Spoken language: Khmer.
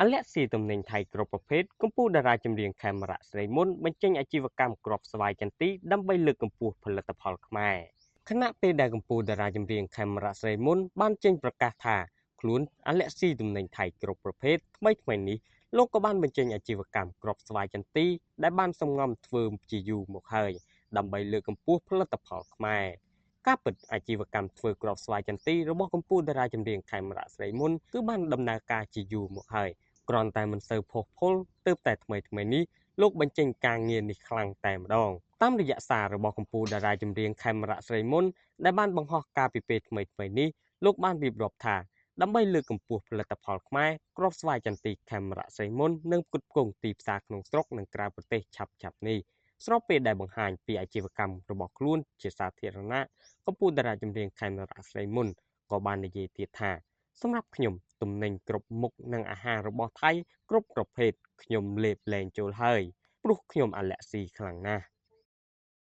អាឡែស៊ីទំនិញថៃគ្រប់ប្រភេទ កំពូលតារាចម្រៀងខេមរៈ ស្រីមុន បញ្ចេញអាជីវកម្មគ្រាប់ស្វាយចន្ទីដើម្បីលើកកម្ពស់ផលិតផលខ្មែរ។ ខណៈពេលដែលកំពូលតារាចម្រៀងខេមរៈ ស្រីមុន បានចេញប្រកាសថាខ្លួនអាឡែស៊ីទំនិញថៃគ្រប់ប្រភេទ ថ្មីៗនេះលោកក៏បានបញ្ចេញអាជីវកម្មគ្រាប់ស្វាយចន្ទីដែលបានសំងំធ្វើជាយូរមកហើយ ដើម្បីលើកកម្ពស់ផលិតផលខ្មែរ។ ការពិតអាជីវកម្មធ្វើគ្រាប់ស្វាយចន្ទីរបស់កំពូលតារាចម្រៀងខេមរៈ ស្រីមុន គឺបានដំណើរការជាយូរមកហើយ គ្រាន់តែមិនសូវផុសផុល ទើបតែថ្មីៗនេះលោកបញ្ចេញការងារនេះខ្លាំងតែម្ដង។ តាមរយៈសាររបស់កំពូលតារាចម្រៀងខេមរៈ ស្រីមុន ដែលបានបង្ហោះកាលពីពេលថ្មីៗនេះ លោកបានរៀបរាប់ថា ដើម្បីលើកកម្ពស់ផលិតផលខ្មែរ គ្រាប់ស្វាយចន្ទីខេមរៈ ស្រីមុន នឹងផ្គត់ផ្គង់ទីផ្សារក្នុងស្រុកនិងក្រៅប្រទេសឆាប់ៗនេះ។ ស្របពេលដែលបង្ហាញពីអាជីវកម្មរបស់ខ្លួនជាសាធារណៈ កំពូលតារាចម្រៀងខេមរៈ ស្រីមុន ក៏បាននិយាយទៀតថា សម្រាប់ខ្ញុំទំនិញគ្រប់មុខនិងអាហាររបស់ថៃគ្រប់ប្រភេទខ្ញុំលេបលែងចូលហើយ ព្រោះខ្ញុំអាឡែស៊ីខ្លាំងណាស់។